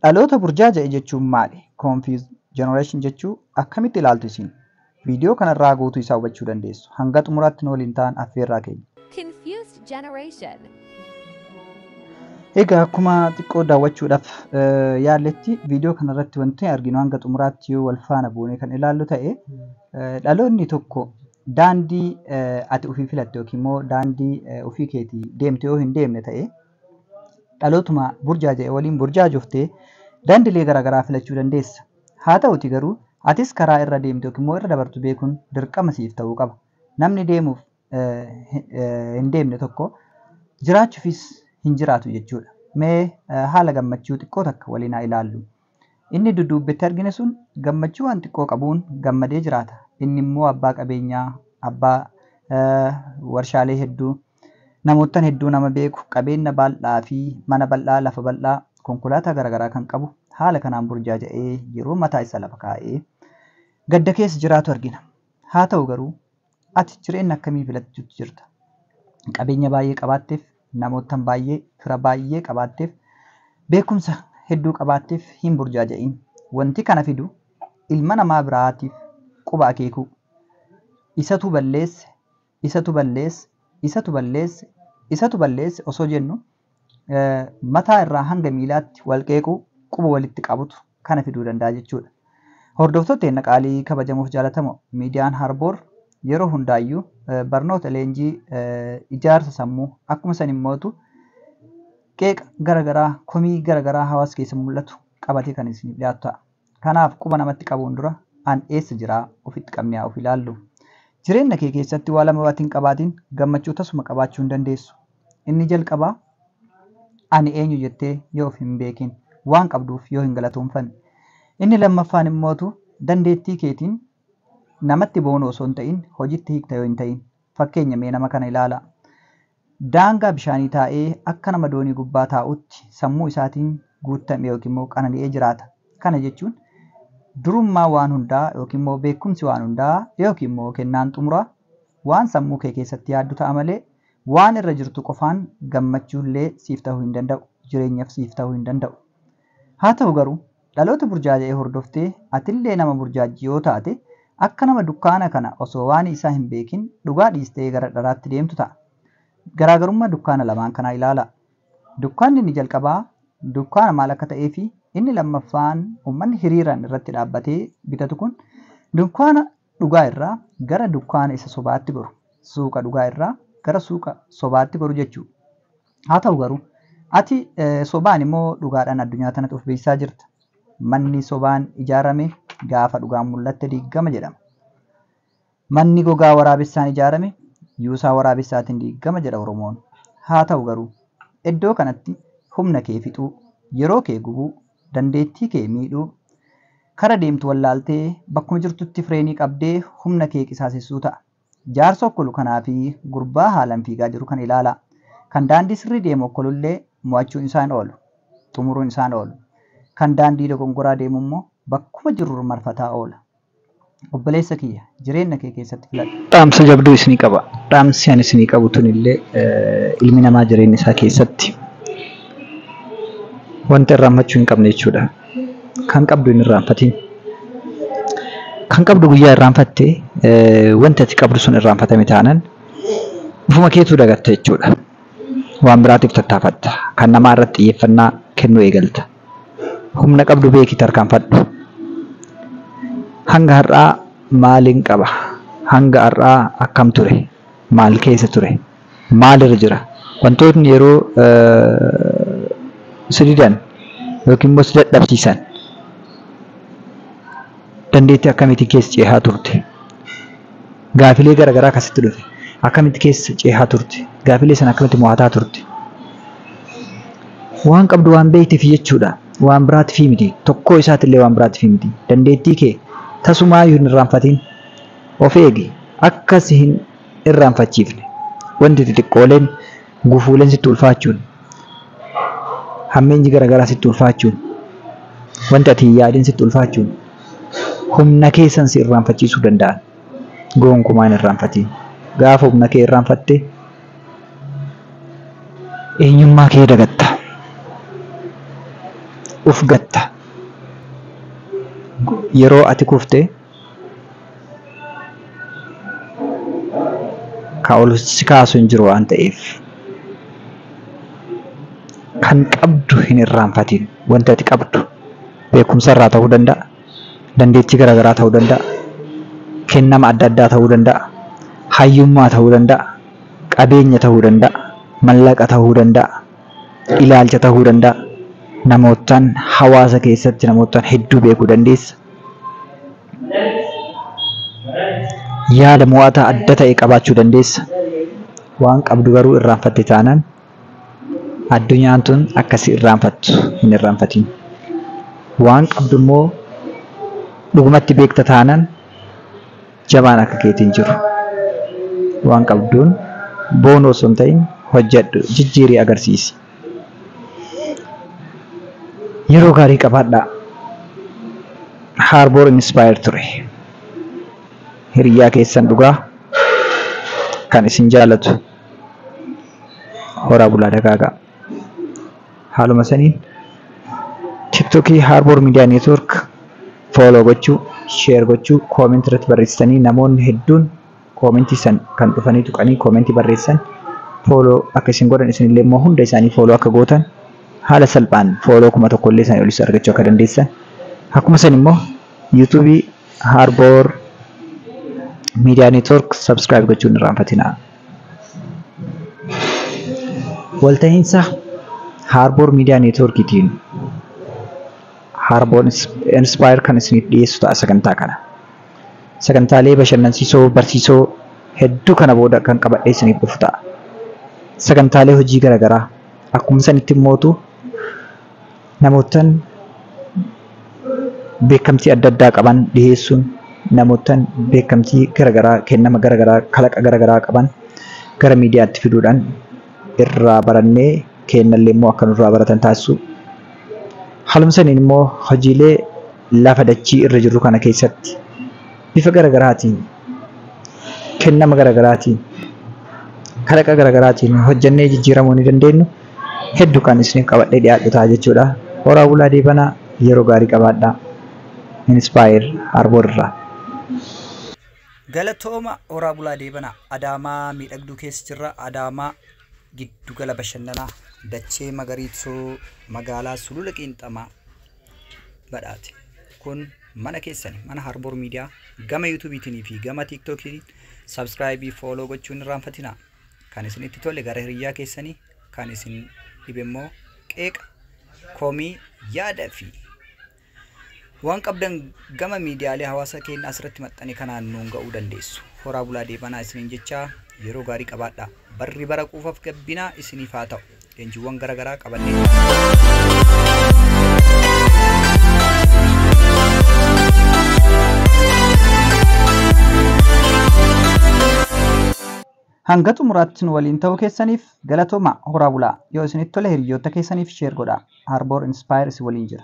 Dhaloota burjaaja'e jechuun maali? Confused generation jechuu akkamitti ilaaltu isin? Viidiyoo kanarraa guutuu isaa hubachuu dandeessu. Hanga xumuraatti nu waliin ta'an affeerraa keenya. Confused generation. Egaa akkuma xiqqoo daawwachuudhaaf yaalletti, viidiyoo kanarratti wanti arginu hanga xumuraatti yoo wal faana buunee kan ilaallu ta'e, dhaloonni tokko daandii ati ofii filatte yookiin immoo daandii ofii keetii deemte yoo hin deemne ta'e, dhalootuma burjaaja'e waliin burjaajoftee daandilee garaagaraa filachuu dandeessa. Haa ta'uti garuu atis karaa irra deemte yookiin immoo irra dabartu beekuun dirqama siif ta'uu qaba. Namni deemuuf hin deemne tokko jiraachuufis hin jiraatu jechuudha. Mee haala gammachuu xiqqoo takka waliin haa ilaallu. Inni dudduubbetti argine sun gammachuu waan xiqqoo qabuun gammadee jiraata. Inni immoo abbaa qabeenyaa, abbaa warshaalee hedduu, namoottan hedduu nama beeku, qabeenya bal'aa fi mana bal'aa, lafa bal'aa, konkolaataa garaagaraa kan qabu haala kanaan burjaaja'ee yeroo mataa isaa lafa kaa'ee gadda keessa jiraatu argina. Haa ta'u garuu ati jireenya akkamii filachuutti jirta? Qabeenya baay'ee qabaatteef, namoottan baay'ee, fira baay'ee qabaatteef, beekumsa hedduu qabaatteef hin burjaaja'in. Wanti kana fidu ilma namaa biraatiif quba akeekuu. Isatu balleesse, isatu balleesse, isatu balleesse, isatu balleesse osoo jennu mataa irraa hanga miilaatti wal qeequu, quba walitti qabutu kana fiduu danda'a jechuudha. Hordoftoota teenya qaalii kabajamuuf jaalatamoo, miidiyaan Harboor yeroo hundaayyuu barnoota leenjii ijaarsa sammuu, akkuma san immootu qeeqa garaagaraa, komii garaagaraa hawaasa keessa mul'atu qabatee kan isiniif dhiyaatu ta'a. Kanaaf quba namatti qabuun dura an eessa jiraa ofitti qabnee haa of ilaallu. Jireenya kee keessatti waa lama hin qabaatiin gammachuu tasuma qabaachuu hin dandeessu. Inni jalqabaa, ani eenyu jettee yoo of hin beekin, waan qabduuf yoo hin galatoonfanne. Inni lammaffaan immootu dandeettii keetiin namatti boonu osoo hin ta'in hojiitti hiikta yoo hin ta'in. Fakkeenya mee nama kana ilaala. Daangaa bishaanii taa'ee akka nama doonii gubbaa taa'utti sammuu isaatiin guutame yookiin immoo qanani'ee jiraata. Kana jechuun durummaa waan hundaa yookiin immoo beekumsi waan hundaa yookiin immoo kennaan xumuraa waan sammuu kee keessatti yaaddu ta'a malee waan irra jirtu qofaan gammachuullee siif ta'uu hin danda'u. Jireenyaaf siif ta'uu hin danda'u. Haa ta'u garuu dhaloota burjaaja'ee hordoftee atillee nama burjaajii yoo taate, akka nama dukkaana kana osoo waan isaa hin beekin dhugaa dhiistee gara dharaatti deemtu ta'a. Garaagarummaa dukkaana lamaan kanaa ilaala. Dukkaanni inni jalqabaa dukkaana maal akka ta'ee fi inni lammaffaan uummanni hiriiraan irratti dhaabbatee bitatu kun dukkaana dhugaa irraa gara dukkaana isa sobaatti goru. Suuqa dhugaa irraa gara suuqa sobaatti goru jechuudha. Haa ta'u garuu ati sobaan immoo dhugaadhaan addunyaa tanatti of beeksisaa jirta. Manni sobaan ijaarame gaafa dhugaan mul'atte diigama jedhama. Manni gogaa waraabessaan ijaarame yuusaa waraabessaatiin diigama jedha Oromoon. Haa ta'u garuu iddoo kanatti humna kee fixuu, yeroo kee gubuu, dandeettii kee miidhuu, kara deemtu wallaaltee bakkuma jirtutti fireenii qabdee humna kee qisaasessuu ta'a. Jaarsa okkolu kanaa fi gurbaa haalaan fiigaa jiru kan ilaala. Kan daandii sirrii deemu okkolullee mo'achuun isaan oolu, xumuruun isaan oolu. Kan daandii dogongoraa deemu immoo bakkuma jiru marfataa oola. Obboleessa kiyya, jireenya kee keessatti filadhu. Dhaamsa jabduu isinii qaba. Dhaamsi ani isinii qabu tunillee, ilmi namaa jireenya isaa keessatti wanta irraanfachuu hin qabne jechuudha. Kan qabdu hin irraanfatin. Kan qabdu guyyaa irraanfatte, wanti ati qabdu sun irraanfatame taanaan ufuma keetuu dagatta jechuudha. Waan biraatiif tattaafatta. Kan namaa irratti xiyyeeffannaa kennuu eegalta. Humna qabdu beeki, tarkaanfadhu. Hanga har'aa maaliin qaba? Hanga har'aa akkam ture? Maal keessa ture? Maalirra jira? Wantootni yeroo si didan yookiin immoo si dadhabsiisan dandeettii akkamiitiin keessa cehaa turte? Gaafilee garaagaraa akkasitti dhufe. Akkamitti keessa cehaa turte? Gaafilee sana akkamitti mo'ataa turte? Waan qabdu waan beekteef jechuudha. Waan biraatiif miti. Tokkoo isaatillee waan biraatiif miti. Dandeettii kee tasumaayyuu hin irraanfatin. Of eegi. Akka si hin irraanfachiifne. Wanti xixiqqooleen gufuuleen sitti ulfaachuun, hammeenyi garaagaraa sitti ulfaachuun, wanti ati hin yaadin sitti ulfaachuun humna keessan si irraanfachiisuu danda'an. Gonkumaa hin irraanfatin. Gaafa humna kee irraanfatte eenyummaa kee dagatta. Uf gatta. Yeroo ati kufte ka ol si kaasu hin jiru waan ta'eef kan qabdu hin irraanfatin. Wanti ati qabdu beekumsa irraa ta'uu danda'a, dandeettii garaagaraa ta'uu danda'a, kennama adda addaa ta'uu danda'a, hayyummaa ta'uu danda'a, qabeenya ta'uu danda'a, mallaqa ta'uu danda'a, ilaalcha ta'uu danda'a. Namootaan hawaasa keessatti namootaan hedduu beekuu dandeessa. Yaada mo'ataa adda ta'e qabaachuu dandeessa. Waan qabdu garuu irraanfatte taanaan addunyaan tun akkasi irraanfattu hin irraanfatin. Waan qabdu immoo dhugumatti beekta taanaan jabaan akka keetiin jiru. Waan qabduun boonuu osoo hin ta'in hojjedhu, jijjiirii agarsiisi. Yeroo gaarii qabaadhaa. Harbour Inspire ture. Hiriyaa keessan dhugaa kan isin jaalatu horaa bulaa dagaagaa. Haaluma saniin TikTokii Harbour Media Network follow gochuu, share gochuu, comment irratti barreessitanii namoonni hedduun koomentii san kan dhufanii tuqanii koomentii barreessan follow akka isin godhan, isinillee immoo hunda isaanii follow akka gootan, haala salphaan follow 1000 illee isaanii olis argachuu akka dandeessan. Akkuma san immoo YouTubeii Harbour Media Network subscribe gochuun irraanfatinaa. Walta'iinsa Harbour Media Networkiitiin Harbour Inspire kan isiniif dhiyeessu ta'a sagantaa kana. Sagantaalee bashannansiisoo, barsiisoo hedduu kana booda kan qabadhee isiniif dhufu ta'a. Sagantaalee hojii garaagaraa akkuma sanitti immootu namootan beekamtii adda addaa qaban dhiyeessuun, namootan beekamtii garaagaraa, kennama garaagaraa, kalaqa garaagaraa qaban gara miidiyaatti fiduudhaan irraa barannee kennallee immoo akka nurraa baratan taasisu. Haaluma saniin immoo hojiilee lafa dachii irra jirru kana keessatti bifa garaagaraatiin, kennama garaagaraatiin, kalaqa garaagaraatiin hojjennee jijjiiramuu ni dandeenyu hedduu kan isiniif qabadhee dhiyaadhu ta'a jechuudha. Horaa bulaa deebanaa, yeroo gaarii qabaadhaa. Inspire Harbour irraa. Galatooma, horaa bulaa deebanaa. Adaamaa miidhagduu keessa jirra. Adaamaa giddugala bashannanaa dachee magariisoo magaalaa Sulula Qiinxamaa badhaate. Kun mana keessani, mana Harbour Media, gama YouTubeiitiin fi gama TikTokiitiin subscribe, follow gochuun irraanfatinaa. Kan isinitti tole gara hiriyyaa keessanii, kan isin dhibe immoo qeeqa, komii, yaada fi waan qabdan gama miidiyaalee hawaasa keenya asirratti maxxane kanaan nuun ga'uu dandeessu. Horaa bulaa deebanaa isiniin jechaa, yeroo gaarii qabaadhaa. Barri bara quufaaf gabbinaa isiniif haa ta'u. Leenjiiwwan garaagaraa qabannee. Hanga xumuraatti nu waliin ta'uu keessaniif galatooma, horaa bulaa. Yoo isinitti tole hiriyoota keessaniif share godhaa. Harbour Inspire isin waliin jira.